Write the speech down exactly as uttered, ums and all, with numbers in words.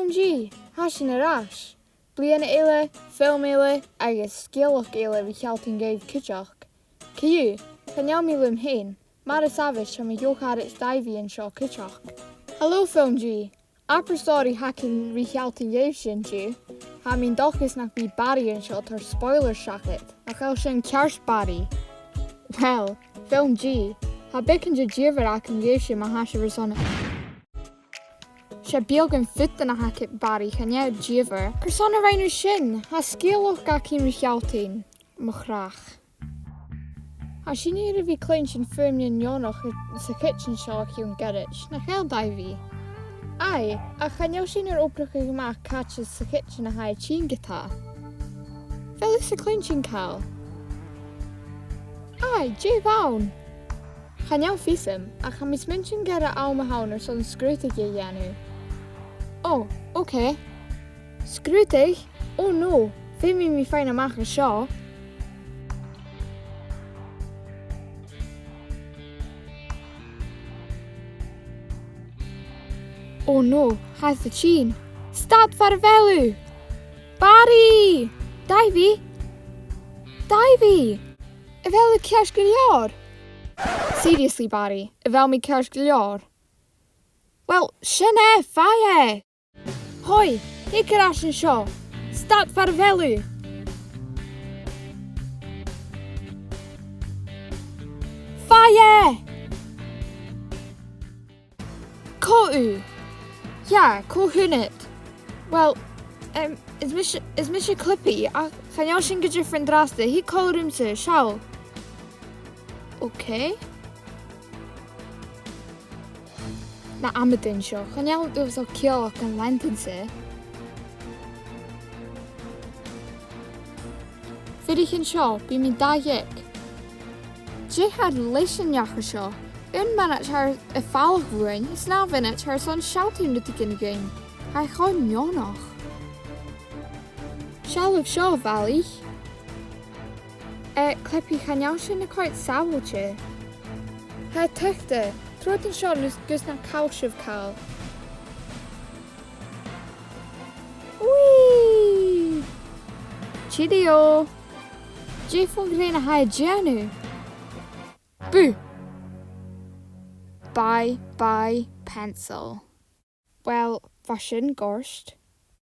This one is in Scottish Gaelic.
G, tha sinn air ais. Bliadhna eile, film eile, agus sgeulachd eile ri shealltainn dhuibh cuideachd. Co-dhiù, chan eil mi leam fhèin, mar as àbhaist tha mo dheagh charaid Daibhidh an seo cuideachd. Hello, film G. Abair sòiridh, tha againn ri shealltainn dhuibhse an-diugh. Tha mi an dòchas nach bi Barry an seo a' toirt spoilers seachad. Nach eil sin ceart, Barry? Well, film G, tha beagan de dhìomhair againn dhuibhse ma tha sibh airson. 'S e beagan futan a th' agad, Barry, chan e dhìomhair. Carson a rinn thu sin? Tha sgeulachd againn ri shealltainn, mo chreach. Tha sinne air a bhith a' cluinntinn fuaimean neònach sa chidsin seo o chionn ghoirid, nach eil, Daibhidh? Aye, ach chan eil sinn air obrachadh a-mach càit sa chidsin a tha e tighinn ge-tà. A bheil thusa a' cluinntinn càil? Aye, dè bh' ann? Chan eil fhios agam, ach tha mi a' smaointinn gur e àm a th' ann airson sgrùdadh a dhèanamh. Oh, okay. Sgrùdadh? Oh no, feumaidh mi faighinn a-mach à seo. Oh no, tha e a' tighinn. Stad far a bheil thu! Barry! Daibhidh! Daibhidh! A bheil thu ceart gu leòr? Seriously, Barry, a bheil mi ceart gu leòr? Well, sin e, faigh e! Hoi, thig air ais an seo. Stad far a bheil thu. Faigh e! Cò thu? Yeah, cò th' annad? Well, um, is mise, is mise Clippy, ach chan eil sin gu diofar an-dràsta. Thig còmhla riumsa, seall. Okay. Na amadain seo, chan eil uabhasach ciallach an leantainn-sa. Fuirich an seo, bidh mi dà dheug. Dè tha leis an neach a seo? Aon mhionaid tha e air falach bhuainn, is an ath mhionaid tha e airson sealltainn rudeigin dhuinn. Tha e cho neònach. Seallaibh seo, a bhalaich. Eh, Clippy, chan eil sin a' còrdadh sàbhailte. Tha e taghta. Trobhad an seo gus, gus nach caill sibh càil. Whee! Cheerio! Dè fon ghrèin a tha e a' dèanamh? Boo! Bye, bye, pencil. Well, bha sin goirt.